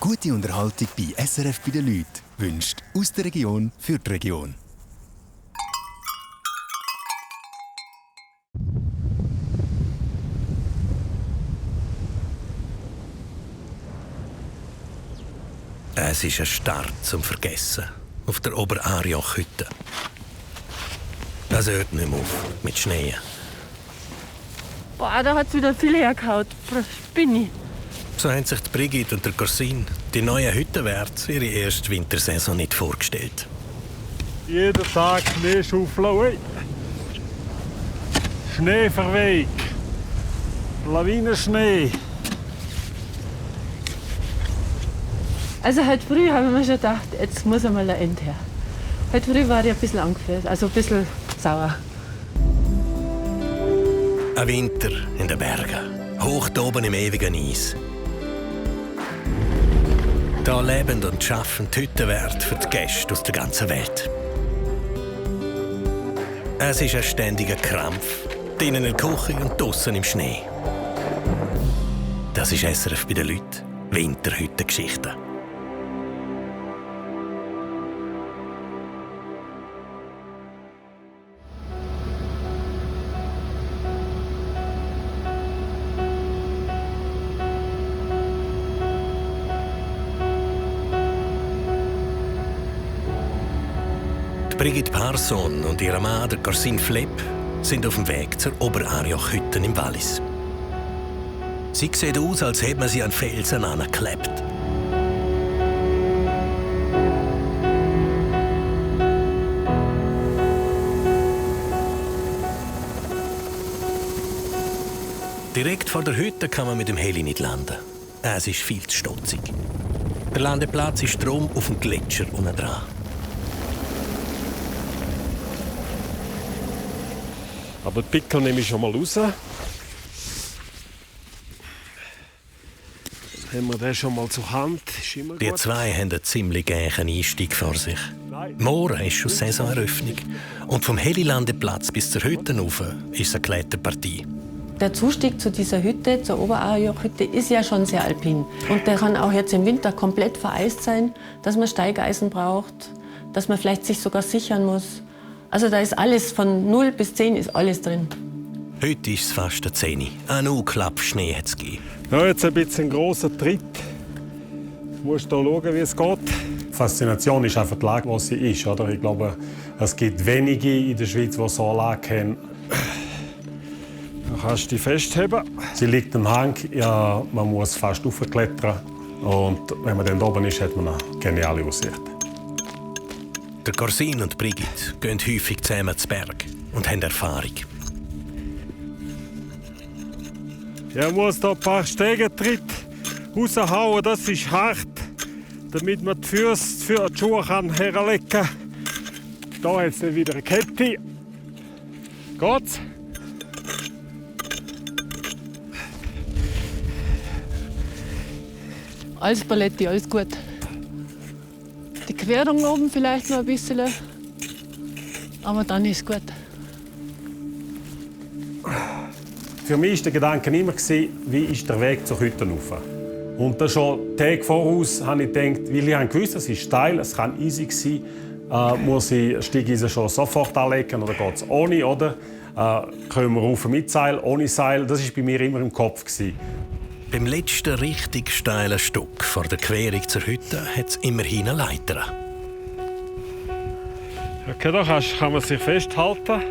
Gute Unterhaltung bei SRF bei den Leuten wünscht aus der Region für die Region. Es ist ein Start zum Vergessen auf der Oberarioch-Hütte. Das hört nicht mehr auf mit Schnee. Boah, da hat es wieder viel hergehauen. Spinni. So haben sich die Brigitte und der Corsin die neuen Hüttenwärts ihre erste Wintersaison nicht vorgestellt. Jeden Tag Schneeschaufeln. Schneeverweg. Lawinenschnee. Also heute früh habe ich mir schon gedacht, jetzt muss einmal ein Ende her. Heute früh war ich ein bisschen angefressen, also ein bisschen sauer. Ein Winter in den Bergen, hoch oben im ewigen Eis. Da leben und arbeiten die Hüttenwärter für die Gäste aus der ganzen Welt. Es ist ein ständiger Krampf, drinnen in der Küche und draussen im Schnee. Das ist SRF bei den Leuten, Winterhüttengeschichten. Brigitte Parson und ihr Mann, der Corsin Flepp, sind auf dem Weg zur Oberarioch-Hütte im Wallis. Sie sieht aus, als hätte man sie an Felsen angeklebt. Direkt vor der Hütte kann man mit dem Heli nicht landen. Es ist viel zu stotzig. Der Landeplatz ist drum auf dem Gletscher unten dran. Aber die Pickel nehme ich schon mal raus. Haben wir den schon mal zur Hand? Ist immer Die gut. zwei haben einen ziemlich gleichen Einstieg vor sich. Morgen ist schon Saisoneröffnung. Und vom Helilandeplatz bis zur Hütte rauf ist es eine Kletterpartie. Der Zustieg zu dieser Hütte, zur Oberarioch-Hütte, ist ja schon sehr alpin. Und der kann auch jetzt im Winter komplett vereist sein, dass man Steigeisen braucht, dass man vielleicht sich sogar sichern muss. Also da ist alles, von 0 bis 10 ist alles drin. Heute ist es fast eine 10. Ein Klapp Schnee hat es gegeben. Ja, jetzt ein bisschen ein grosser Tritt. Du musst hier schauen, wie es geht. Die Faszination ist einfach die Lage, wo sie ist. Oder? Ich glaube, es gibt wenige in der Schweiz, die so eine Lage haben. Dann kannst du dich festheben. Sie liegt am Hang. Ja, man muss fast raufklettern. Und wenn man dann oben ist, hat man eine geniale Aussicht. Der Corsin und Brigitte gehen häufig zusammen zu Berg und haben Erfahrung. Ja, man muss hier ein paar Stegentritte raushauen, das ist hart, damit man die Füße für die Schuhe herlegen kann. Da hat es dann wieder eine Kette. Geht's? Alles Paletti, alles gut. Die Querung oben vielleicht noch ein bisschen, aber dann ist es gut. Für mich war der Gedanke immer, wie ist der Weg zur Hütte rauf. Und dann schon Tage voraus habe ich gedacht, weil ich gewusst, es ist steil, es kann easy sein, muss ich Steigeisen schon sofort anlegen oder geht es ohne, oder? Können wir rauf mit Seil, ohne Seil, das war bei mir immer im Kopf. Beim letzten richtig steilen Stück vor der Querung zur Hütte hat es immerhin eine Leiter. Okay, da kann man sich festhalten.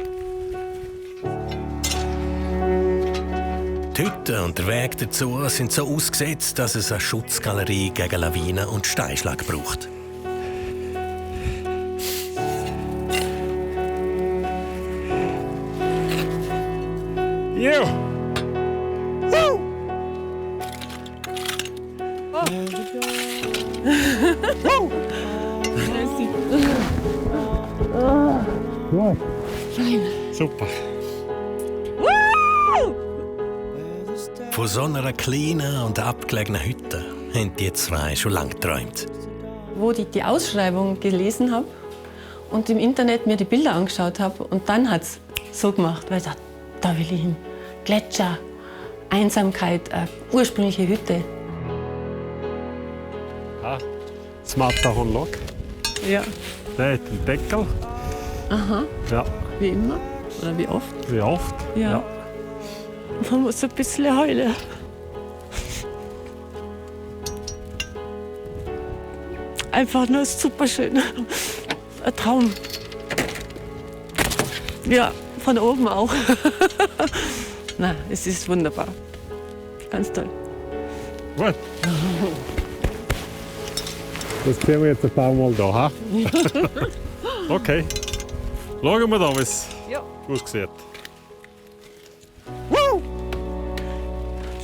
Die Hütte und der Weg dazu sind so ausgesetzt, dass es eine Schutzgalerie gegen Lawinen und Steinschlag braucht. Jo! Woo! Gut. Super. Von so einer kleinen und abgelegenen Hütte haben die zwei schon lange geträumt. Wo ich die Ausschreibung gelesen habe und im Internet mir die Bilder angeschaut habe, und dann hat es so gemacht, weil ich dachte, da will ich hin. Gletscher, Einsamkeit, eine ursprüngliche Hütte. Das Matterhorn, schau. Ja. Der hat einen Deckel. Aha. Ja. Wie immer? Oder wie oft? Wie oft? Ja. Man muss ein bisschen heulen. Einfach nur super schön. Ein Traum. Ja, von oben auch. Na, es ist wunderbar. Ganz toll. Gut. Das sehen wir jetzt ein paar Mal hier. Ha? Okay. Schauen wir da, wie es aussieht.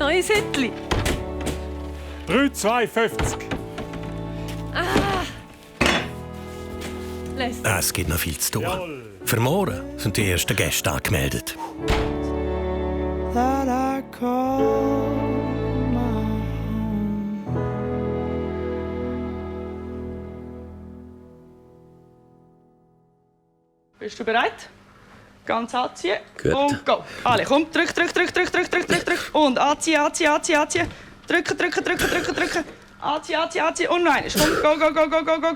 Neue Sättli. 3,52. Es gibt noch viel zu tun. Jawohl. Für morgen sind die ersten Gäste angemeldet. That I call my home. Bist du bereit? Ganz anziehen. Gut. Und go. Alle, komm, drück. Und anziehen. Drücken. Anziehen. Und noch einmal. Komm,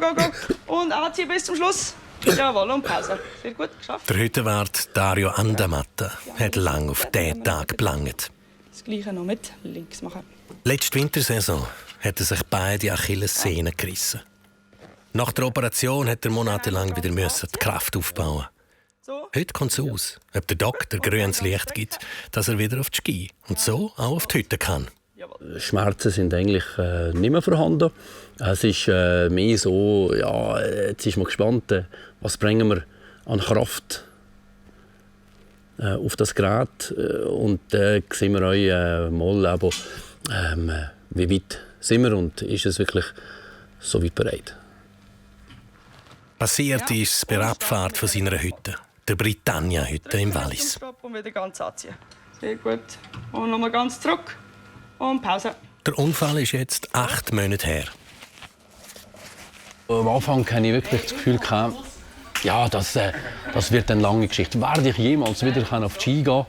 go. Und anziehen bis zum Schluss. Jawohl, und Pause. Sehr gut, geschafft. Der Hüttenwart Dario Andamatta hat lange auf diesen Tag geplant. Das Gleiche noch mit links machen. Letzte Wintersaison hat er sich beide Achillessehnen gerissen. Nach der Operation hat er monatelang wieder die Kraft aufbauen. So. Heute kommt es aus, ob der Doktor grünes Licht gibt, dass er wieder auf die Ski und so auch auf die Hütte kann. Schmerzen sind eigentlich nicht mehr vorhanden. Es ist mehr so, ja, jetzt ist man gespannt, was bringen wir an Kraft auf das Gerät. Und dann sehen wir euch mal, aber, wie weit sind wir und ist es wirklich so weit bereit. Passiert ist es bei der Abfahrt von seiner Hütte, der Britannia-Hütte im Wallis. Und wieder ganz anziehen. Sehr gut. Und nochmal ganz zurück. Und Pause. Der Unfall ist jetzt 8 Monate her. Am Anfang hatte ich wirklich das Gefühl, ja, das wird eine lange Geschichte. Werde ich jemals wieder auf die Ski gehen?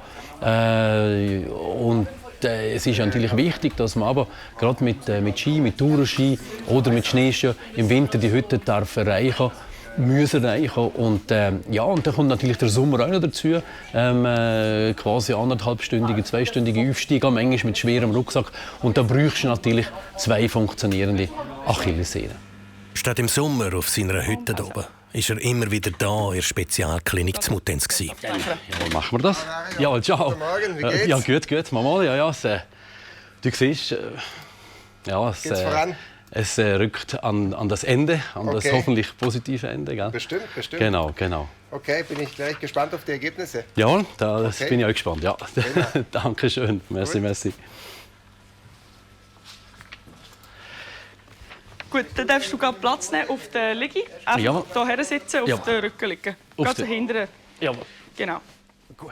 Und es ist natürlich wichtig, dass man aber gerade mit Ski, mit Tourenski oder mit Schneeski im Winter die Hütte erreichen und und dann kommt natürlich der Sommer auch noch dazu, quasi 1,5-stündige, 2-stündige Aufstiege, manchmal mit schwerem Rucksack und da brauchst du natürlich 2 funktionierende Achillessehnen. Statt im Sommer auf seiner Hütte oben war er immer wieder da in der Spezialklinik zu Muttenz. Ja, machen wir das? Ja, ciao. Guten Morgen, wie geht's? Ja, gut, Mama, du siehst, Geht's voran? Es rückt an das Ende, an das hoffentlich positive Ende. Gell? Bestimmt. Genau. Okay, bin ich gleich gespannt auf die Ergebnisse. Ja, das bin ich auch gespannt. Ja. Genau. Danke schön. Merci. Gut, dann darfst du gerade Platz nehmen auf der Liege. Einfach hierher sitzen, auf den Rücken liegen. Ganz hinten. Ja. Genau. Gut.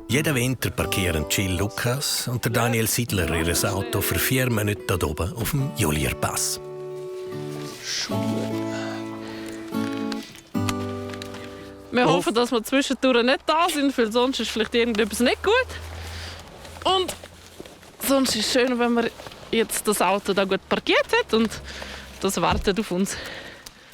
Jeden Winter parkieren Jill Lukas und der Daniel Siedler ihr Auto für 4 Monate hier oben auf dem Julierpass. Wir hoffen, dass wir zwischendurch nicht da sind, weil sonst ist vielleicht irgendetwas nicht gut. Und sonst ist es schön, wenn man jetzt das Auto da gut parkiert hat und das wartet auf uns.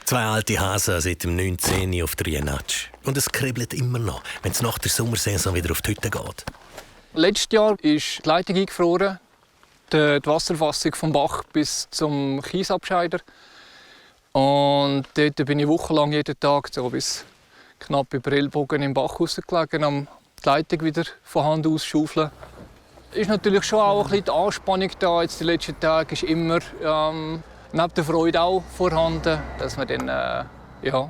2 alte Hasen seit dem 19. auf der Jenatsch. Und es kribbelt immer noch, wenn es nach der Sommersaison wieder auf die Hütte geht. Letztes Jahr ist die Leitung eingefroren, die Wasserfassung vom Bach bis zum Kiesabscheider. Und dort bin ich wochenlang jeden Tag so bis knapp über Ellbogen im Bach rausgelegen, um die Leitung wieder von Hand aus schaufeln. Ist natürlich schon auch ein bisschen die Anspannung da. Jetzt die letzten Tage ist immer neben der Freude auch vorhanden, dass man dann ein bisschen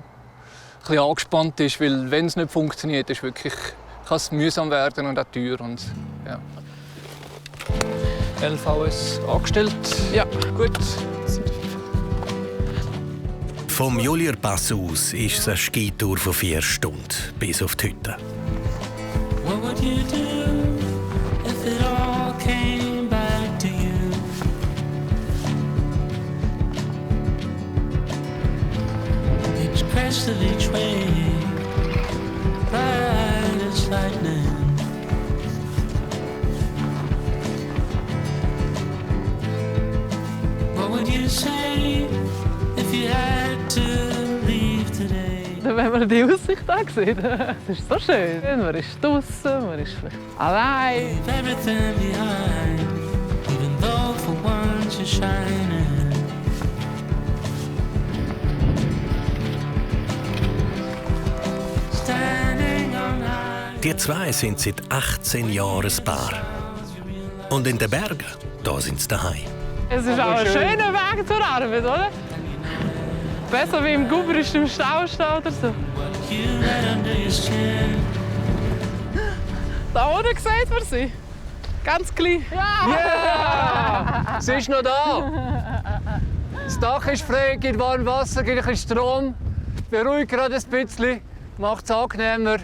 angespannt ist, weil wenn es nicht funktioniert, ist wirklich, kann es mühsam werden und auch teuer. Und, ja. LVS angestellt. Ja, gut. Vom Julierpass aus ist es eine Skitour von 4 Stunden bis auf die Hütte. What would you do if it all came back to you? Each crest of each wave, bright as lightning. wenn man die Aussicht sieht. Es ist so schön. Man ist draußen, man ist vielleicht allein. Everything behind, even though for once you're shining. Standing on high. Die zwei sind seit 18 Jahren ein Paar. Und in den Bergen, da sind sie daheim. Es ist auch ein schöner Weg zur Arbeit, oder? Besser wie im Gubrist im Stau stehen oder so. Da unten sieht man sie. Ganz klein. Ja! Yeah! Sie ist noch da. Das Dach ist frei, gibt warmes Wasser, gibt ein bisschen Strom. Beruhigt gerade ein bisschen, macht es angenehmer.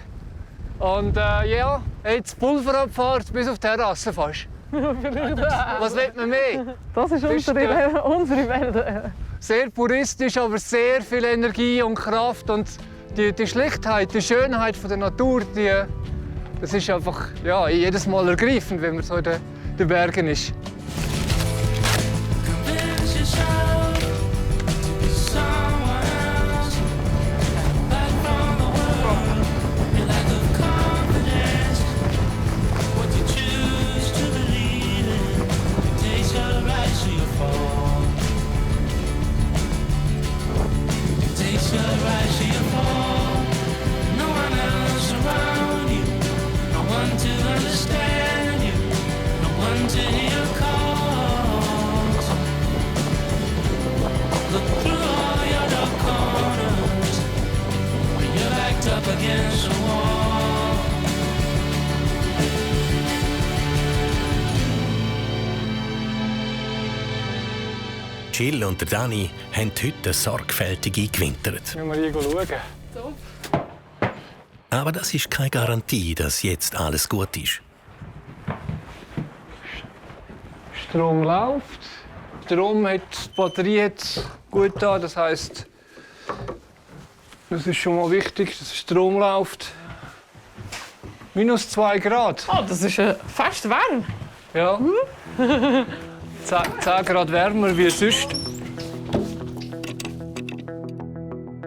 Und ja, jetzt Pulverabfahrt bis auf die Terrasse fast. Was will man mehr? Das ist unsere Welt. Sehr puristisch, aber sehr viel Energie und Kraft. Und die Schlichtheit, die Schönheit von der Natur, das ist einfach ja, jedes Mal ergreifend, wenn man so in den Bergen ist. Jill und Dani haben heute sorgfältig eingewintert. Müssen wir hier schauen. Aber das ist keine Garantie, dass jetzt alles gut ist. Strom läuft. Strom hat die Batterie gut da. Das heisst, das ist schon mal wichtig, dass Strom läuft. Minus 2 Grad. Oh, das ist fast warm. Ja. 10 Grad wärmer wie sonst.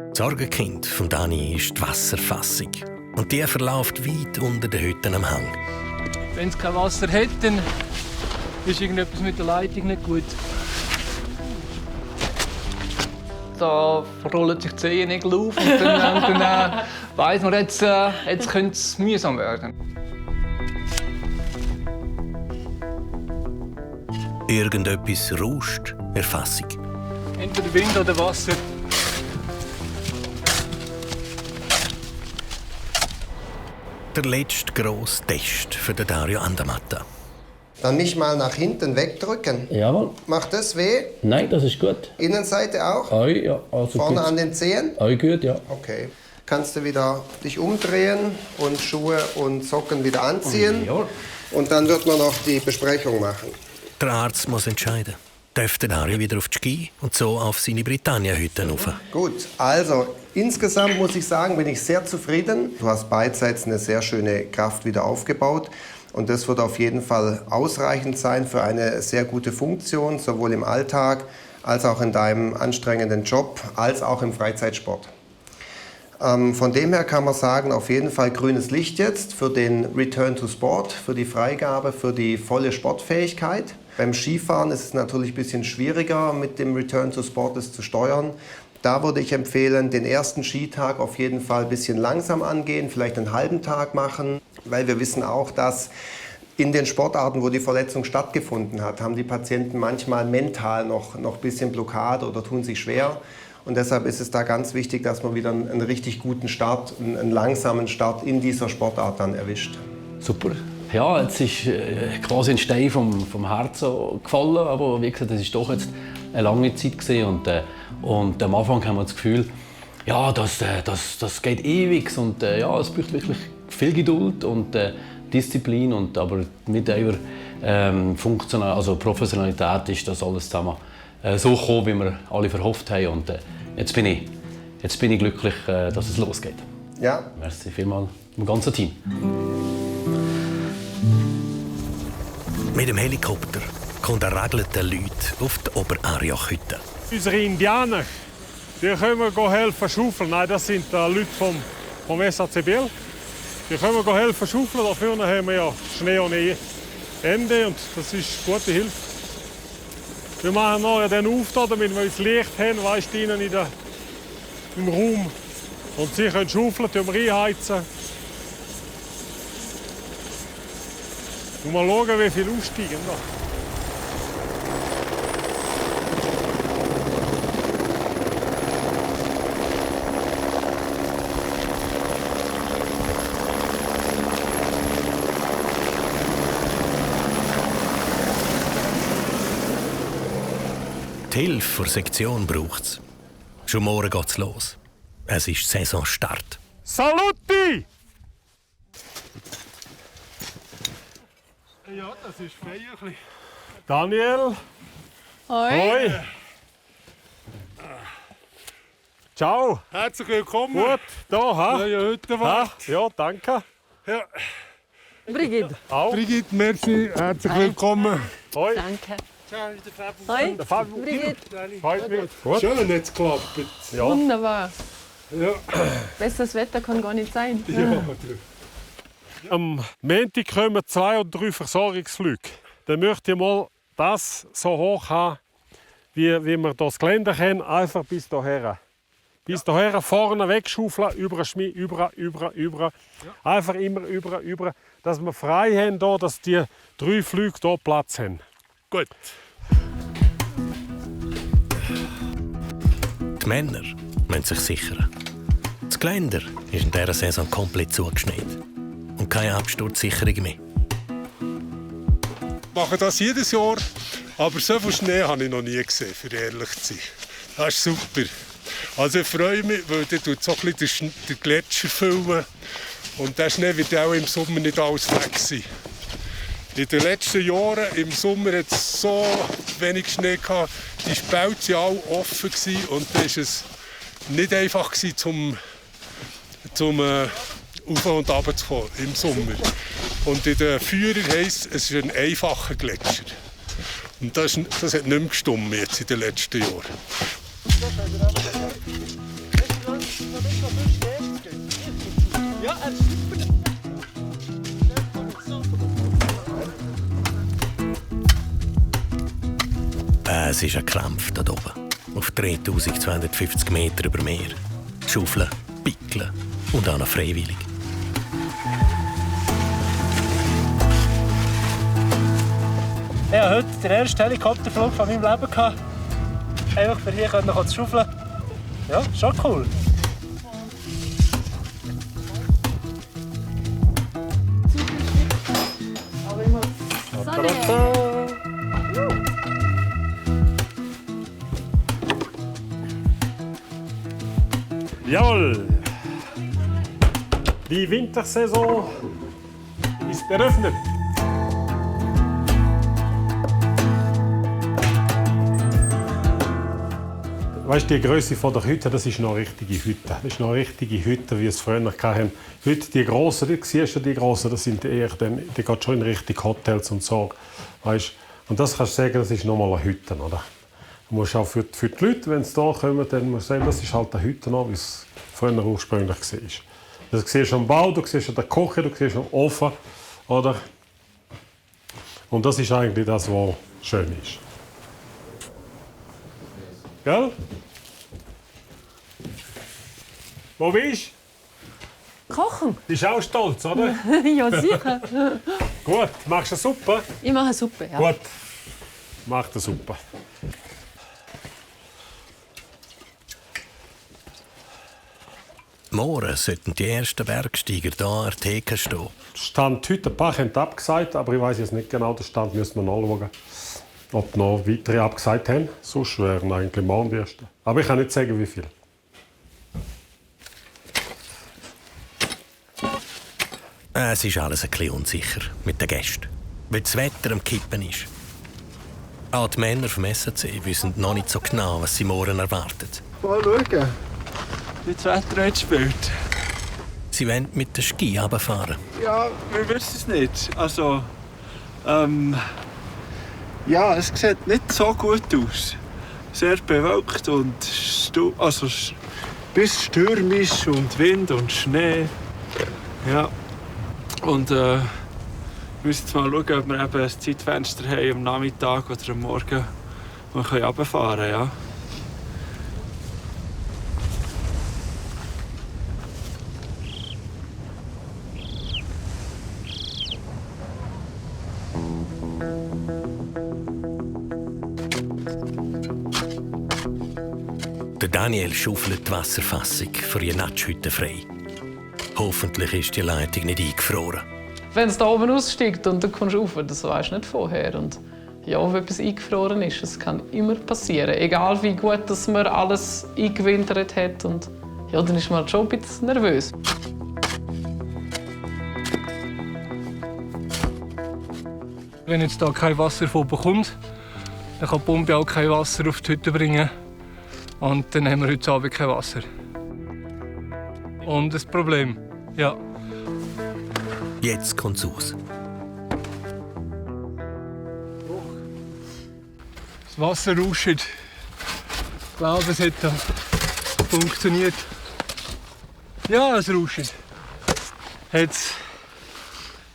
Das Sorgenkind von Dani ist die Wasserfassung. Und die verläuft weit unter den Hütten am Hang. Wenn es kein Wasser hat, dann ist irgendetwas mit der Leitung nicht gut. Da rollen sich die Zehennägel auf und dann weiss man, jetzt könnte es mühsam werden. Irgendetwas rauscht, Erfassung. Entweder Wind oder Wasser. Der letzte grosse Test für den Dario Andermatt. Dann nicht mal nach hinten wegdrücken. Jawohl. Macht das weh? Nein, das ist gut. Innenseite auch? Ja, also vorne gut. An den Zehen? Gut, ja. Okay. Kannst du wieder dich umdrehen und Schuhe und Socken wieder anziehen. Ja. Und dann wird man noch die Besprechung machen. Der Arzt muss entscheiden. Darf der Dario wieder auf die Ski und so auf seine Britannia-Hütte rauf? Gut, also insgesamt muss ich sagen, bin ich sehr zufrieden. Du hast beidseits eine sehr schöne Kraft wieder aufgebaut. Und das wird auf jeden Fall ausreichend sein für eine sehr gute Funktion, sowohl im Alltag als auch in deinem anstrengenden Job, als auch im Freizeitsport. Von dem her kann man sagen, auf jeden Fall grünes Licht jetzt für den Return to Sport, für die Freigabe, für die volle Sportfähigkeit. Beim Skifahren ist es natürlich ein bisschen schwieriger, mit dem Return to Sport das zu steuern. Da würde ich empfehlen, den ersten Skitag auf jeden Fall ein bisschen langsam angehen, vielleicht einen halben Tag machen, weil wir wissen auch, dass in den Sportarten, wo die Verletzung stattgefunden hat, haben die Patienten manchmal mental noch ein bisschen Blockade oder tun sich schwer. Und deshalb ist es da ganz wichtig, dass man wieder einen richtig guten Start, einen langsamen Start in dieser Sportart dann erwischt. Super. Ja, jetzt ist quasi ein Stein vom Herzen gefallen, aber wie gesagt, das ist doch jetzt eine lange Zeit gewesen. Und am Anfang haben wir das Gefühl, ja, das geht ewig und ja, es braucht wirklich viel Geduld und Disziplin aber mit einer also Professionalität ist das alles zusammen so gekommen, wie wir alle verhofft haben. Und jetzt bin ich glücklich, dass es losgeht. Ja. Merci vielmals dem ganzen Team. Mit dem Helikopter kommen regelte Leute auf die Oberariachhütte. Unsere Indianer Die können helfen schaufeln. Nein, das sind Leute vom SAC Biel. Die können helfen schaufeln. Da vorne haben wir ja Schnee ohne Ende und das ist gute Hilfe. Wir machen noch den auf, damit wir das Licht haben, weißt du, im Raum. Und sie können schaufeln, wir reinheizen. Und mal schauen, wie viel aussteigen. Da. Die Hilfe der Sektion braucht es. Schon morgen geht's los. Es ist Saisonstart. Saluti! Ja, das ist feierlich. Daniel. Hoi. Hoi. Ciao. Herzlich willkommen. Gut, da, ha? Neue Hüttenwacht. Ja, danke. Ja. Brigitte. Auch. Brigitte, merci. Herzlich willkommen. Hoi. Danke. Hoi. Brigitte. Gut. Schön, hat es geklappt. Ja. Wunderbar. Ja. Besseres Wetter kann gar nicht sein. Ja. Am Montag kommen 2 oder 3 Versorgungsflüge. Dann möchte ich mal das so hoch haben, wie wir das Gelände kennen, einfach bis hierher. Bis hierher, vorne wegschaufeln, über Schmied, über. Einfach immer über, dass wir frei haben, hier, dass die 3 Flüge hier Platz haben. Gut. Die Männer müssen sich sichern. Das Geländer ist in dieser Saison komplett zugeschneit. Und keine Absturzsicherung mehr. Ich mache das jedes Jahr, aber so viel Schnee habe ich noch nie gesehen, für ehrlich zu sein. Das ist super. Also ich freue mich, weil der tut so ein bisschen den Gletscher füllen. Und der Schnee wird auch im Sommer nicht alles weg sein. In den letzten Jahren im Sommer hat es so wenig Schnee gehabt. Die Spälze waren alle offen und da war es nicht einfach zum auf und runter zu kommen im Sommer. Und in den Führern heisst es ist ein einfacher Gletscher. Und das hat nicht mehr gestimmt jetzt in den letzten Jahren. Es ist ein Krampf da oben. Auf 3250 Meter über Meer. Schaufeln, pickeln und auch noch freiwillig. Ich hatte heute den ersten Helikopterflug von meinem Leben. Einfach für hier zu schaufeln. Ja, schon cool. Jawohl! Die Wintersaison ist eröffnet. Weißt du, die Größe der Hütte, das ist noch eine richtige Hütte. Das ist noch eine richtige Hütte, wie es früher hatten. Heute die grossen, die siehst du, die grossen, das sind eher, die gehen schon in Richtung Hotels und so. Weißt? Und das kannst du sagen, das ist nochmal eine Hütte, oder? Du musst auch für die Leute, wenn sie hier kommen, dann musst du sagen, das ist halt eine Hütte, wie es früher ursprünglich war. Du siehst am Bau, du siehst an der Küche, du siehst am Ofen, oder? Und das ist eigentlich das, was schön ist. Gell? Wo bist du? Kochen. Bist du auch stolz, oder? Ja, sicher. Gut, machst du eine Suppe? Ich mache eine Suppe, ja. Gut, mach eine Suppe. Morgen sollten die ersten Bergsteiger hier an der Theke stehen. Stand heute, ein paar haben abgesagt, aber ich weiß jetzt nicht genau, den Stand müssen wir nachschauen, ob noch weitere abgesagt haben. Sonst wären eigentlich morgen die ersten. Aber ich kann nicht sagen, wie viel. Es ist alles ein bisschen unsicher mit den Gästen, weil das Wetter am Kippen ist. Auch die Männer vom SAC wissen noch nicht so genau, was sie morgen erwartet. Mal schauen, wie das Wetter heute spielt. Sie wollen mit den Ski runterfahren. Ja, wir wissen es nicht. Also, ja, es sieht nicht so gut aus. sehr bewölkt und bis stürmisch und Wind und Schnee. Ja. Und wir müssen jetzt mal schauen, ob wir eben ein Zeitfenster haben am Nachmittag oder am Morgen und wir runterfahren können. Ja. Der Daniel schaufelt die Wasserfassung für die Natschhütte frei. Hoffentlich ist die Leitung nicht eingefroren. Wenn es da oben aussteigt und du kommst rauf, das weisst du nicht vorher. Und ja, wenn etwas eingefroren ist, das kann immer passieren. Egal wie gut dass man alles eingewintert hat. Und ja, dann ist man schon ein bisschen nervös. Wenn jetzt da kein Wasser von oben kommt, dann kann die Pumpe auch kein Wasser auf die Hütte bringen. Und dann haben wir heute Abend kein Wasser. Und das Problem, ja. Jetzt kommt es aus. Das Wasser rauscht. Ich glaube, es hat funktioniert. Ja, es rauscht. Jetzt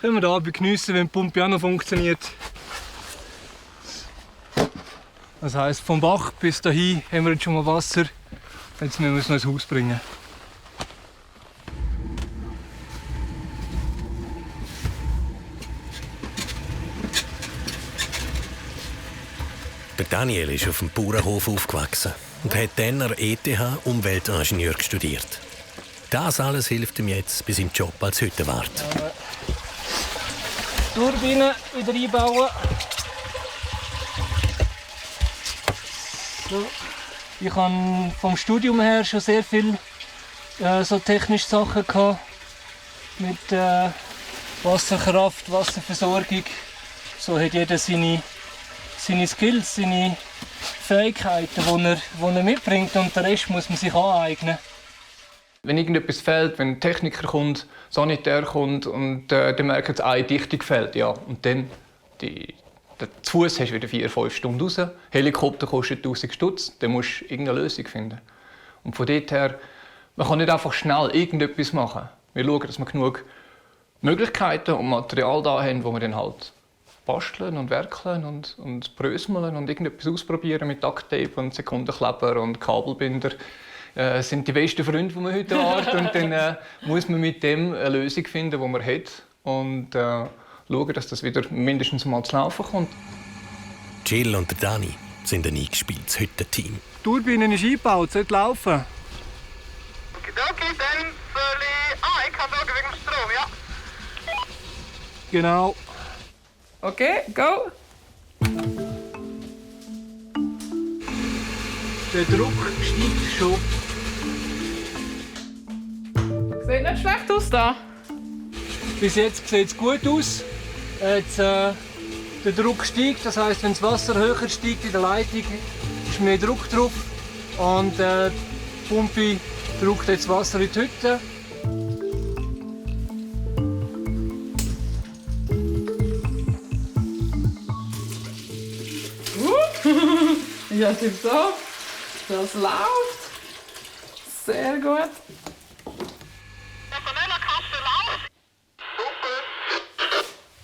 können wir den Abend geniessen, wenn die Pumpe auch noch funktioniert. Das heisst, vom Bach bis dahin haben wir jetzt schon mal Wasser. Jetzt müssen wir es noch ins Haus bringen. Der Daniel ist auf dem Bauernhof aufgewachsen und hat dann an der ETH Umweltingenieur studiert. Das alles hilft ihm jetzt bei seinem Job als Hüttenwart. Turbine wieder einbauen. So. Ich hatte vom Studium her schon sehr viel so technische Sachen gehabt, mit Wasserkraft, Wasserversorgung. So hat jeder seine Skills, seine Fähigkeiten, die er mitbringt, und den Rest muss man sich aneignen. Wenn irgendetwas fehlt, wenn ein Techniker kommt, Sanitär kommt und dann merkt eine Dichtung fehlt, ja, und dann zu Fuß hast du wieder 4-5 Stunden raus. Helikopter kostet 1000 Stutz, dann musst du irgendeine Lösung finden. Und von dort her, man kann nicht einfach schnell irgendetwas machen. Wir schauen, dass wir genug Möglichkeiten und Material da haben, wo wir dann halt basteln und werkeln und bröseln und irgendetwas ausprobieren mit Ducktape und Sekundenkleber und Kabelbinder. Sind die besten Freunde, die man heute hat. Und dann muss man mit dem eine Lösung finden, die man hat. Und schauen, dass das wieder mindestens mal zu laufen kommt. Jill und Dani sind ein eingespieltes Hüttenteam. Die Turbine ist eingebaut, sollte laufen. Okay, dann soll ich... ich kann schauen wegen dem Strom, ja. Genau. Okay, go! Der Druck steigt schon. Sieht nicht schlecht aus da. Bis jetzt sieht es gut aus. Jetzt, der Druck steigt, das heisst, wenn das Wasser höher steigt in der Leitung, ist mehr Druck drauf. Und die Pumpe drückt jetzt Wasser in die Hütte. Ja, tipptopp. Das läuft. Sehr gut.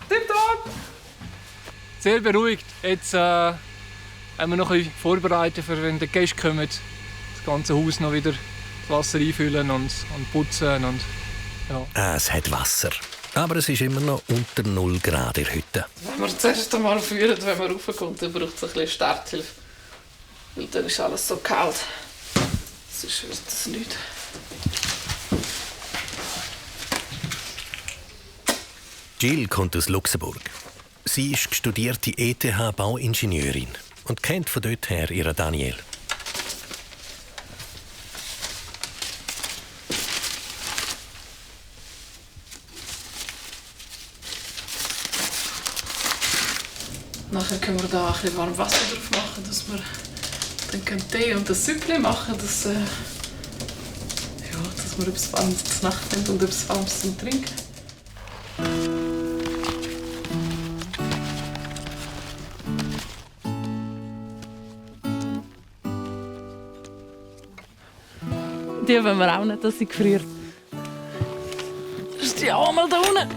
Tipptopp. Sehr beruhigt. Jetzt haben wir noch ein bisschen vorbereitet, für wenn die Gäste kommen, das ganze Haus noch wieder das Wasser einfüllen und putzen. Und, ja. Es hat Wasser, aber es ist immer noch unter 0 Grad in der Hütte. Wenn wir zuerst einmal führen, wenn man raufkommt, dann braucht es ein bisschen Starthilfe. Weil dann ist alles so kalt. Sonst wird das nicht. Jill kommt aus Luxemburg. Sie ist studierte ETH-Bauingenieurin und kennt von dort her ihren Daniel. Nachher können wir da ein bisschen warmes Wasser drauf machen, dass wir dann Tee und ein Süppli machen, dass wir etwas Warmes zu Nacht haben und etwas Warmes zum Trinken. die wollen wir auch nicht, dass sie gefriert. Das ist die auch mal da unten.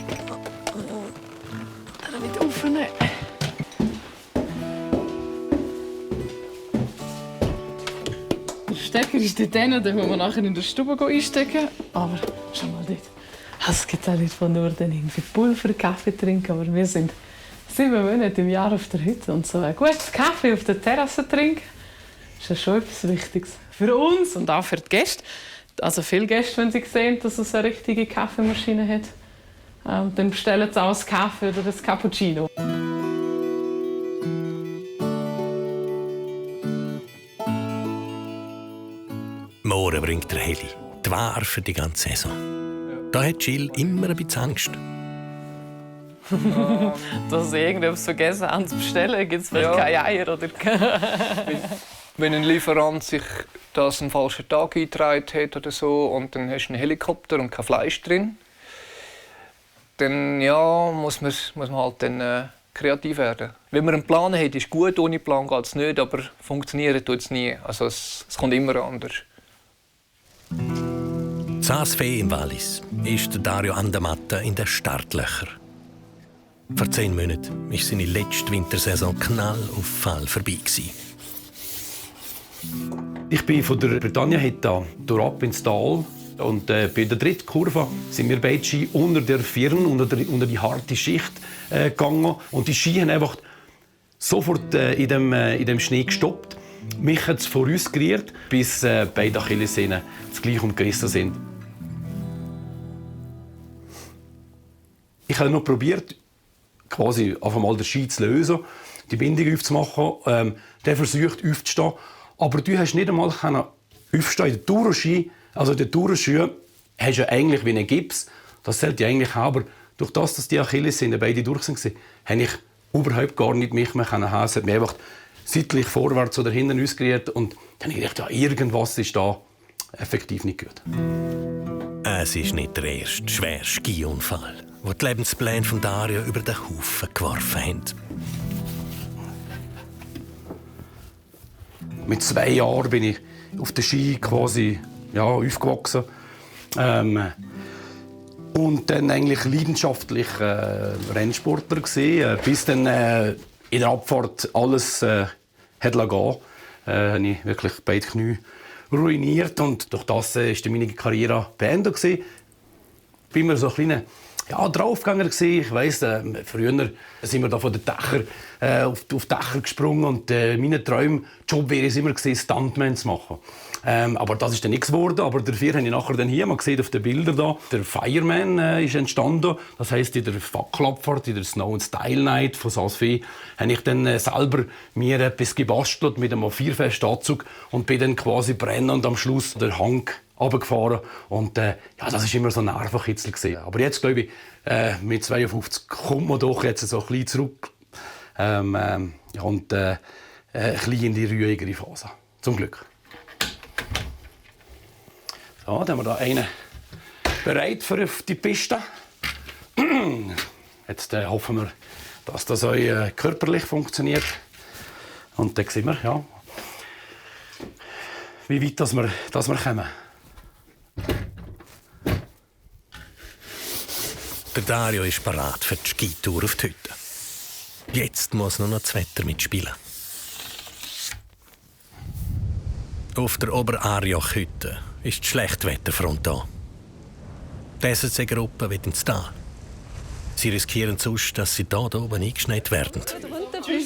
Dann wieder aufnehmen. Der Stecker ist dort hinten, den müssen wir nachher in der Stube einstecken. Aber schau mal dort. Es gibt auch nicht von Norden irgendwie Pulver, Kaffee trinken, aber wir sind 7 Monate im Jahr auf der Hütte und so einen guten Kaffee auf der Terrasse trinken, ist ja schon etwas Wichtiges für uns und auch für die Gäste. Also viele Gäste, wenn sie sehen, dass es eine richtige Kaffeemaschine hat, dann bestellen sie auch das Kaffee oder das Cappuccino. Morgen bringt der Heli die Ware für die ganze Saison. Da hat Jill immer ein bisschen Angst. Dass sie irgendetwas vergessen haben zu bestellen, gibt es vielleicht keine Eier oder Wenn ein Lieferant sich das einen falschen Tag eingetragen hat oder so und dann hast du einen Helikopter und kein Fleisch drin, dann muss man halt dann, kreativ werden. Wenn man einen Plan hat, ist gut, ohne Plan geht es nicht, aber funktionieren tut es nie. Also es kommt immer anders. Saas Fee im Wallis ist Dario Andermatt in den Startlöchern. Vor 10 Monaten war seine letzte Wintersaison knall auf Fall vorbei. Ich bin von der Britannia-Hütte ab ins Tal. Und bei der dritten Kurve sind wir beide Ski unter der Firn, unter die harte Schicht gegangen. Und die Ski haben einfach sofort in dem Schnee gestoppt. Mich hat es vorausgeriert, bis beide Achillessehnen gleich umgerissen sind. Ich habe noch probiert, quasi einfach mal den Ski zu lösen, die Bindung aufzumachen. Der versucht aufzustehen. Aber du hast nicht einmal aufstehen in der Tourenski. Also in den Tourenschuhen hast du ja eigentlich wie einen Gips. Das sollte ja eigentlich haben. Aber durch das, dass die Achillessehnen beide durch waren, habe ich überhaupt gar nicht mich mehr haben. Es hat mich einfach seitlich vorwärts oder hinten ausgeriert. Und dann habe ich gedacht, ja, irgendwas ist da effektiv nicht gut. Es ist nicht der erste schwere Skiunfall, wo die Lebenspläne von Dario über den Haufen geworfen haben. Mit 2 Jahren bin ich auf der Ski quasi aufgewachsen. Und dann eigentlich leidenschaftlich Rennsportler gesehen, bis dann in der Abfahrt alles hat gehen. Habe ich wirklich beide Knie ruiniert und durch das ist meine Karriere beendet gewesen. Ich bin immer so ein kleiner Draufgänger gewesen. Ich weiss, früher sind wir da von den Dächern auf die Dächer gesprungen und mein Traumjob wäre es immer gewesen, Stuntman zu machen. Aber das ist dann nichts geworden. Aber dafür habe ich nachher dann hier, man sieht auf den Bildern da, der Fireman ist entstanden. Das heisst, in der Fackelabfahrt, in der Snow and Style Night von Saas Fee, habe ich dann selber mir etwas gebastelt mit einem 4-Fest-Anzug und bin dann quasi brennend am Schluss den Hang runtergefahren. Und das war immer so ein Nervenkitzel gewesen. Aber jetzt, glaube ich, mit 52 kommt man doch jetzt so ein bisschen zurück. Und ein bisschen in die ruhigere Phase. Zum Glück. So, dann haben wir hier einen bereit für die Piste. Jetzt hoffen wir, dass das auch körperlich funktioniert. Und dann sehen wir, wie weit dass wir kommen. Der Dario ist bereit für die Skitour auf die Hütte. Jetzt muss nur noch das Wetter mitspielen. Auf der Oberarjoch-Hütte ist die Schlechtwetterfront da. Die SSC-Gruppe will ins Tal. Sie riskieren sonst, dass sie hier oben eingeschneit werden.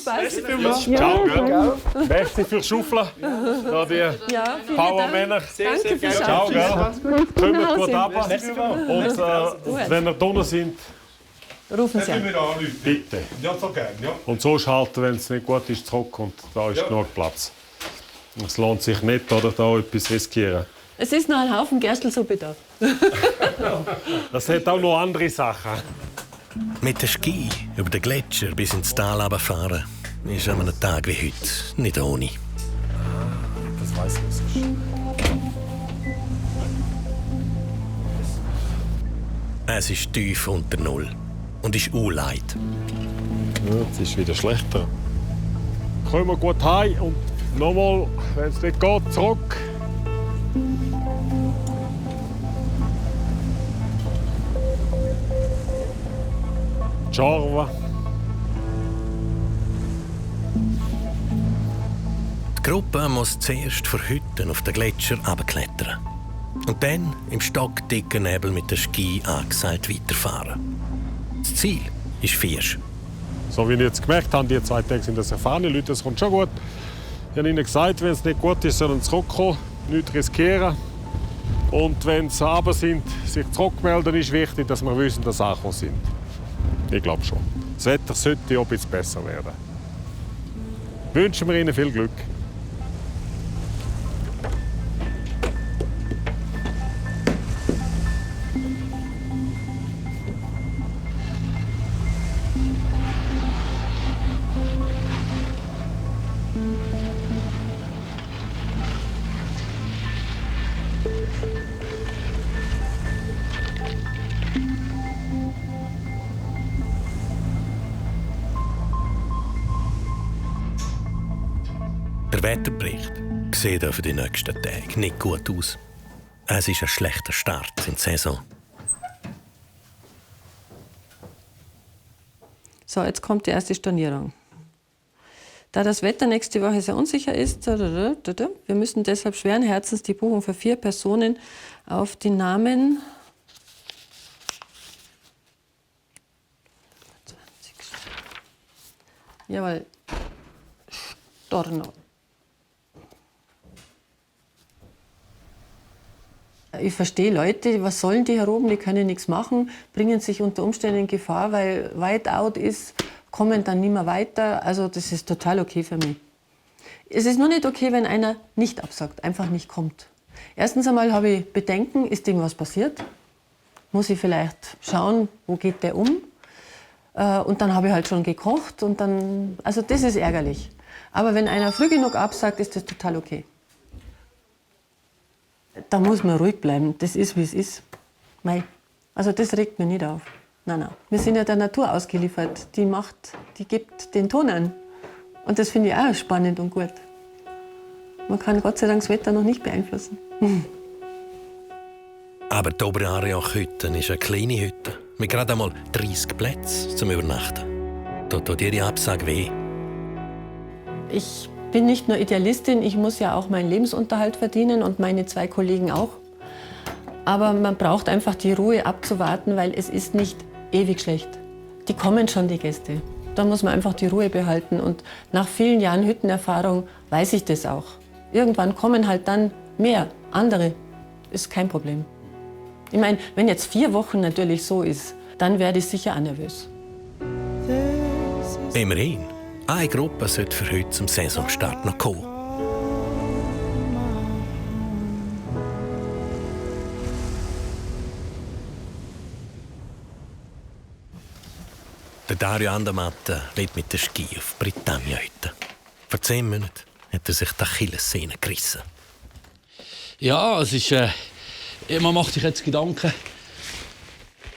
Merci vielmals. Ciao, gell? Merci fürs Schaufeln. Da die Powermänner. Danke fürs Ciao, gell? Kommt gut ab. Und wenn wir drinnen sind, rufen Sie an. Bitte. Ja, so gerne, ja. Und so schalten, wenn es nicht gut ist, zurück und da ist genug Platz. Es lohnt sich nicht, oder, da etwas riskieren. Es ist noch ein Haufen Gerstelssuppe da. Das hat auch noch andere Sachen. Mit dem Ski über den Gletscher bis ins Tal runterfahren ist an einem Tag wie heute nicht ohne. Das weiss ich. Es ist tief unter Null und ist unleid. Ja, jetzt ist es wieder schlechter. Kommen wir gut heim und nochmal, wenn es nicht geht, zurück. Schorven. Die Gruppe muss zuerst vor Hütten auf den Gletscher runterklettern. Und dann im stockdicken Nebel mit dem Ski angeseilt weiterfahren. Das Ziel ist Viersch. So wie ich jetzt gemerkt habe, die 2 Tage sind das erfahrene Leute, das kommt schon gut. Ich habe ihnen gesagt, wenn es nicht gut ist, sollen sie zurückkommen, nichts riskieren. Und wenn sie runter sind, sich zurückmelden, ist wichtig, dass wir wissen, dass sie angekommen sind. Ich glaube schon. Das Wetter sollte auch ein bisschen besser werden. Wünschen wir ihnen viel Glück. Der Wetterbericht sieht für die nächsten Tage nicht gut aus. Es ist ein schlechter Start in die Saison. So, jetzt kommt die erste Stornierung. Da das Wetter nächste Woche sehr unsicher ist, wir müssen deshalb schweren Herzens die Buchung für 4 Personen auf die Namen Jawohl, Storno. Ich verstehe Leute, was sollen die hier oben, die können nichts machen, bringen sich unter Umständen in Gefahr, weil Whiteout ist, kommen dann nicht mehr weiter. Also das ist total okay für mich. Es ist nur nicht okay, wenn einer nicht absagt, einfach nicht kommt. Erstens einmal habe ich Bedenken, ist irgendwas passiert? Muss ich vielleicht schauen, wo geht der um? Und dann habe ich halt schon gekocht und dann, also das ist ärgerlich. Aber wenn einer früh genug absagt, ist das total okay. Da muss man ruhig bleiben. Das ist, wie es ist. Mei. Also das regt mich nicht auf. Nein, nein. Wir sind ja der Natur ausgeliefert. Die gibt den Ton an. Und das finde ich auch spannend und gut. Man kann Gott sei Dank das Wetter noch nicht beeinflussen. Aber die Oberariach-Hütte ist eine kleine Hütte. Mit gerade einmal 30 Plätzen zum Übernachten. Da tut Ihre Absage weh. Ich bin nicht nur Idealistin, ich muss ja auch meinen Lebensunterhalt verdienen und meine 2 Kollegen auch. Aber man braucht einfach die Ruhe abzuwarten, weil es ist nicht ewig schlecht. Die kommen schon, die Gäste. Da muss man einfach die Ruhe behalten. Und nach vielen Jahren Hüttenerfahrung weiß ich das auch. Irgendwann kommen halt dann mehr, andere. Ist kein Problem. Ich meine, wenn jetzt 4 Wochen natürlich so ist, dann werde ich sicher auch nervös. Immerhin. Eine Gruppe sollte für heute zum Saisonstart noch kommen. Der Dario Andermatt lebt mit dem Ski auf Britannia-Hütte. Vor 10 Monaten hat er sich die Achillessehne gerissen. Ja, es ist... man macht sich jetzt Gedanken.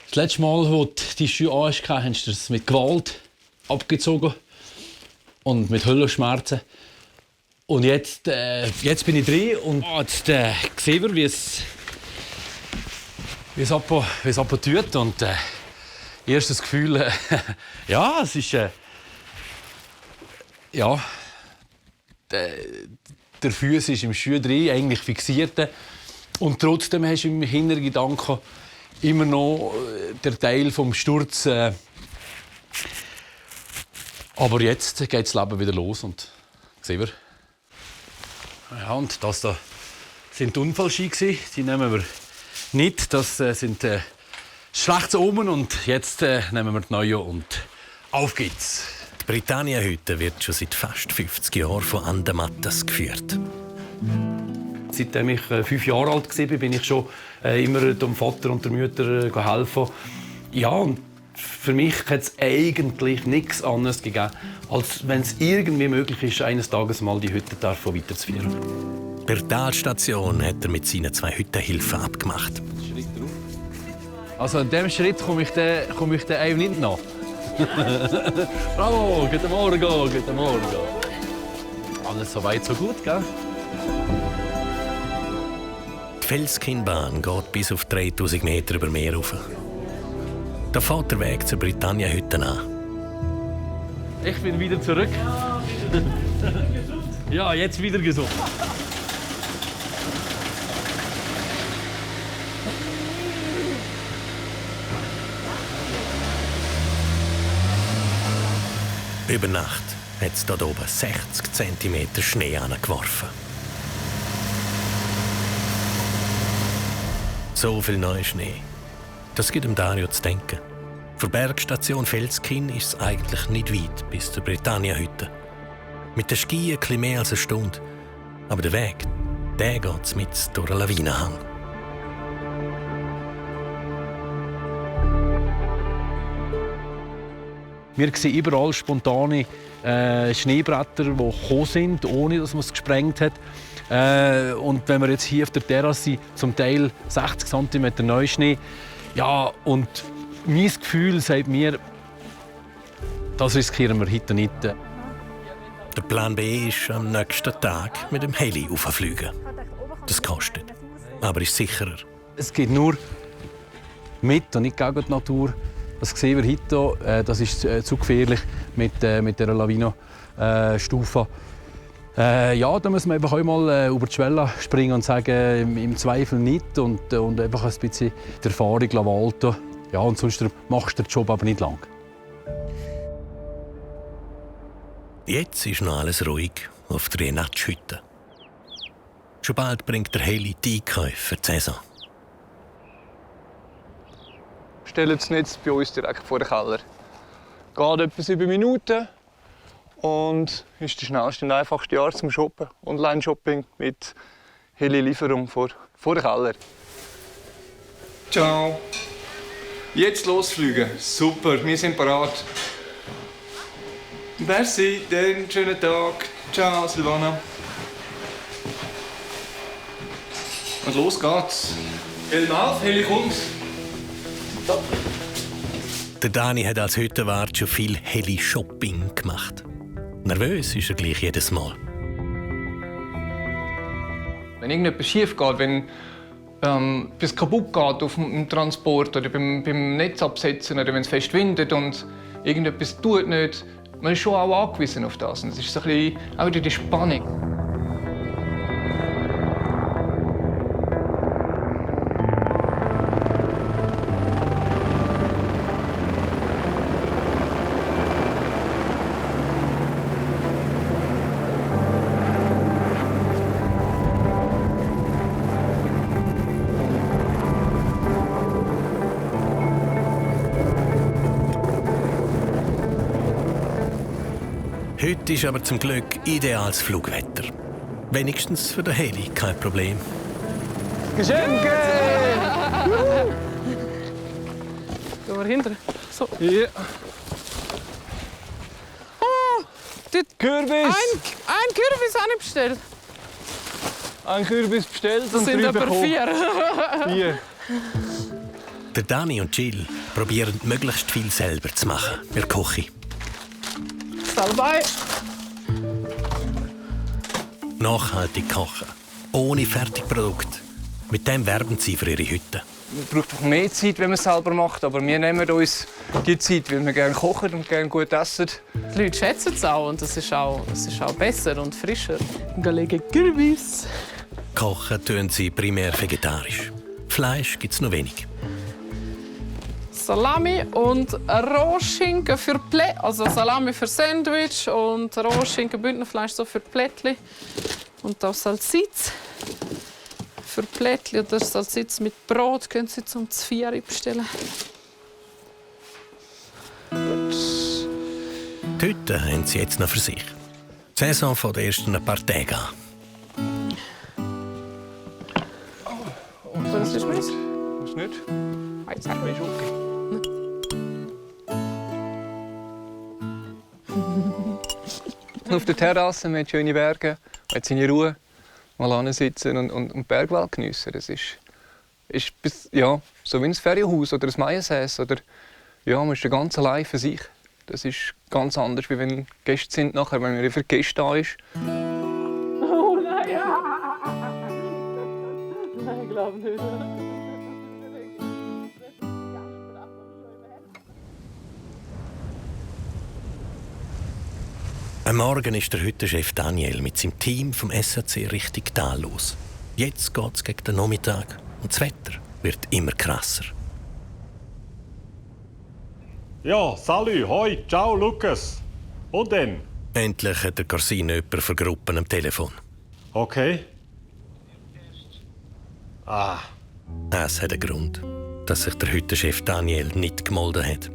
Das letzte Mal, als du die Schuhe anhast, hast du es mit Gewalt abgezogen. Und mit Höllenschmerzen. Und jetzt bin ich drin und jetzt sehen wir, wie es tut. Und erstes Gefühl, ja, es ist ja, der Fuß ist im Schuh drin, eigentlich fixiert. Und trotzdem hast du im Hintergedanken immer noch den Teil vom Sturz. Aber jetzt geht das Leben wieder los und sehen wir. Ja, und das da sind die Unfallski gewesen. Die nehmen wir nicht. Das sind schlechte Omen und jetzt nehmen wir die neuen und auf geht's. Die Britannia-Hütte wird schon seit fast 50 Jahren von Andermattas geführt. Seitdem ich 5 Jahre alt war, bin ich schon immer dem Vater und der Mutter helfen. Ja, und für mich hat es eigentlich nichts anderes gegeben, als wenn es irgendwie möglich ist, eines Tages mal die Hütte weiterzuführen. Per Talstation hat er mit seinen 2 Hüttenhilfen abgemacht. Also an diesem Schritt komme ich den einem nicht nach. Bravo, guten Morgen, guten Morgen. Alles so weit, so gut, gell? Die Felskinnbahn geht bis auf 3000 Meter über Meer rauf. Da fährt der Weg zur Britannia-Hütte an. Ich bin wieder zurück. Ja, jetzt wieder gesund. Über Nacht hat es dort oben 60 cm Schnee angeworfen. So viel neuer Schnee. Das gibt dem Dario zu denken. Von der Bergstation Felskinn ist es eigentlich nicht weit bis zur Britannia-Hütte. Mit den Ski etwas mehr als eine Stunde. Aber der Weg, der geht mit durch einen Lawinenhang. Wir sehen überall spontane Schneebretter, die gekommen sind, ohne dass man es gesprengt hat. Und wenn wir jetzt hier auf der Terrasse zum Teil 60 cm Neuschnee, ja, und mein Gefühl sagt mir, das riskieren wir heute nicht. Der Plan B ist am nächsten Tag mit dem Heli rauffliegen. Das kostet, aber ist sicherer. Es geht nur mit und nicht gegen die Natur. Das sehen wir heute. Das ist zu gefährlich mit dieser Lawinenstufe. Ja, da muss man einfach auch mal über die Schwelle springen und sagen, im Zweifel nicht und einfach ein bisschen die Erfahrung walten. Ja, und sonst machst du den Job aber nicht lang. Jetzt ist noch alles ruhig auf der Renatsch-Hütte. Schon bald bringt der Heli die Einkäufe für die Saison. Stellen das Netz bei uns direkt vor den Keller. Geht etwa 7 Minuten und ist die schnellste und einfachste Art zum Shoppen. Online-Shopping mit Heli-Lieferung vor den Keller. Ciao. Jetzt losfliegen. Super, wir sind bereit. Merci, dann schönen Tag. Ciao, Silvana. Und los geht's. Helm auf, Heli kommt. Der Dani hat als Hüttenwart schon viel Heli-Shopping gemacht. Nervös ist er gleich jedes Mal. Wenn irgendetwas schief geht, wenn etwas kaputt geht auf dem Transport oder beim Netz absetzen oder wenn es fest windet und irgendetwas tut nicht, man ist schon auch angewiesen auf das. Und das ist so ein bisschen auch wieder die Spannung. Heute ist aber zum Glück ideales Flugwetter. Wenigstens für den Heli kein Problem. Geschenke! Gehen wir hinter. So. Ja. Oh, Kürbis! Ein Kürbis habe ich bestellt. Ein Kürbis bestellt Das und sind 3 etwa bekommen. 4. Der Dani und Jill probieren möglichst viel selber zu machen. Wir kochen. Salbei. Nachhaltig kochen. Ohne Fertigprodukt. Mit dem werben sie für ihre Hütte. Man braucht auch mehr Zeit, wenn man es selber macht, aber wir nehmen uns die Zeit, weil wir gerne kochen und gerne gut essen. Die Leute schätzen es auch und es ist auch besser und frischer. Galege Kürbis. Kochen tun sie primär vegetarisch. Fleisch gibt es noch wenig. Salami und Rohschinken für Plättchen. Also Salami für Sandwich und Rohschinken, Bündnerfleisch so für Plättchen. Und auch Salsitz für Plättchen oder Salsitz mit Brot können Sie zum 4 bestellen. Die Hütte haben sie jetzt noch für sich. Die Saison fängt erst in ein paar Tagen an. Was ist meins? Was nicht? Jetzt hat mich okay. Auf der Terrasse mit schönen Bergen, jetzt in Ruhe mal sitzen und die Bergwelt geniessen. Das ist ja, so wie ein Ferienhaus oder ein Maiensäß oder ja, man ist ganz allein für sich. Das ist ganz anders, wie wenn Gäste sind nachher, wenn man für Gäste da ist. Oh nein! Nein, ich glaube nicht. Am Morgen ist der Hüttenchef Daniel mit seinem Team vom SAC Richtung Tal los. Jetzt geht es gegen den Nachmittag und das Wetter wird immer krasser. Ja, salut, hoi, ciao Lukas. Und dann? Endlich hat der Corsin jemanden für Gruppen am Telefon. Okay. Es hat einen Grund, dass sich der Hüttenchef Daniel nicht gemeldet hat.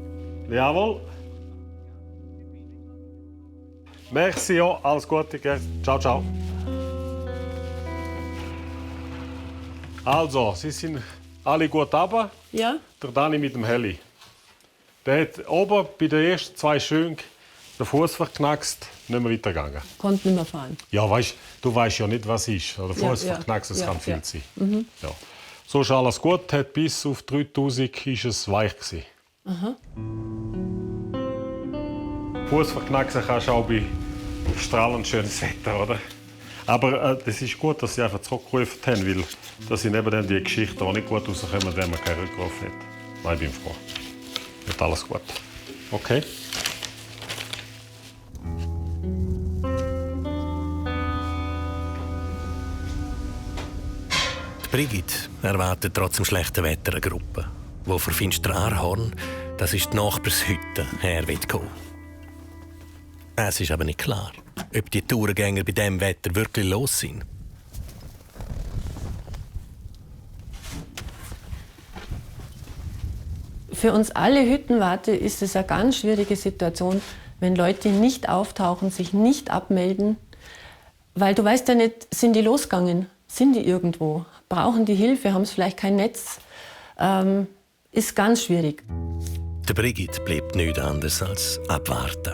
Jawohl. Merci, ja, alles Gute, gell? Ciao, ciao. Also, Sie sind alle gut runter. Ja. Der Dani mit dem Heli. Der hat oben bei den ersten 2 Schwüngen den Fuß verknackst, nicht mehr weitergegangen. Konnte nicht mehr fahren. Ja, du weißt ja nicht, was ist. Der Fuß Ja, verknackst, das ja, kann viel ja. sein. Mhm. Ja. So ist alles gut, hat bis auf 3000 ist es weich gewesen. Aha. Fuß verknacksen kannst du auch bei strahlend schönes Wetter, oder? Aber das ist gut, dass sie einfach zurückgerufen haben, weil das sind eben dann die Geschichten, die nicht gut rauskommen, wenn man keinen Rückruf hat. Nein, ich bin froh. Wird alles gut. Okay? Die Brigitte erwartet trotz dem schlechten Wetter eine Gruppe, die für Finsteraarhorn, das ist die Nachbarshütte, her will kommen. Es ist aber nicht klar, ob die Tourengänger bei diesem Wetter wirklich los sind. Für uns alle Hüttenwarte ist es eine ganz schwierige Situation, wenn Leute nicht auftauchen, sich nicht abmelden. Weil du weißt ja nicht, sind die losgegangen? Sind die irgendwo? Brauchen die Hilfe? Haben sie vielleicht kein Netz? Ist ganz schwierig. Der Brigitte bleibt nichts anderes als abwarten.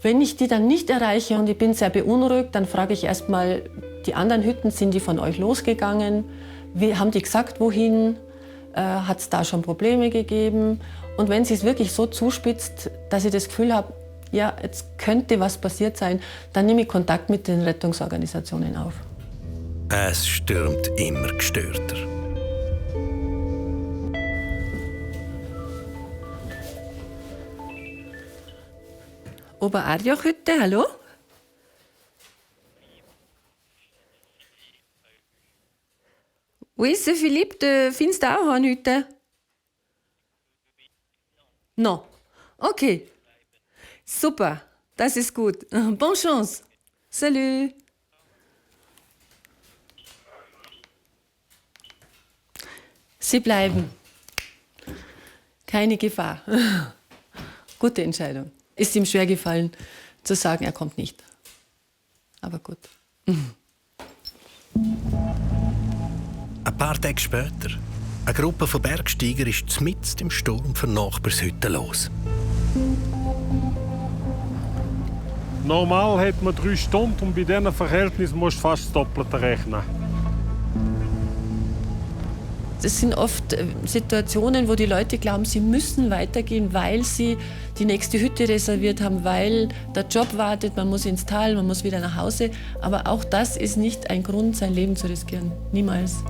Wenn ich die dann nicht erreiche und ich bin sehr beunruhigt, dann frage ich erst mal die anderen Hütten, sind die von euch losgegangen? Haben die gesagt, wohin? Hat es da schon Probleme gegeben? Und wenn sie es wirklich so zuspitzt, dass ich das Gefühl habe, ja, jetzt könnte was passiert sein, dann nehme ich Kontakt mit den Rettungsorganisationen auf. Es stürmt immer gestörter. Oberarjoch-Hütte, hallo? Oui, c'est Philippe de Finsteraarhorn-Hütte. Non. Okay. Super, das ist gut. Bonne chance. Salut. Sie bleiben. Keine Gefahr. Gute Entscheidung. Ist ihm schwer gefallen, zu sagen, er kommt nicht. Aber gut. Ein paar Tage später, eine Gruppe von Bergsteigern ist mitten im Sturm für Nachbarshütten los. Normal hat man 3 Stunden und bei diesen Verhältnissen musst du fast das Doppelte rechnen. Das sind oft Situationen, wo die Leute glauben, sie müssen weitergehen, weil sie die nächste Hütte reserviert haben, weil der Job wartet, man muss ins Tal, man muss wieder nach Hause. Aber auch das ist nicht ein Grund, sein Leben zu riskieren. Niemals.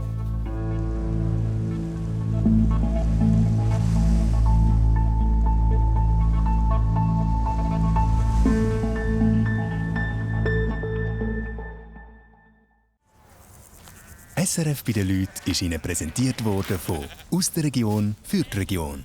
SRF bei den Leuten ist Ihnen präsentiert worden von «Aus der Region für die Region».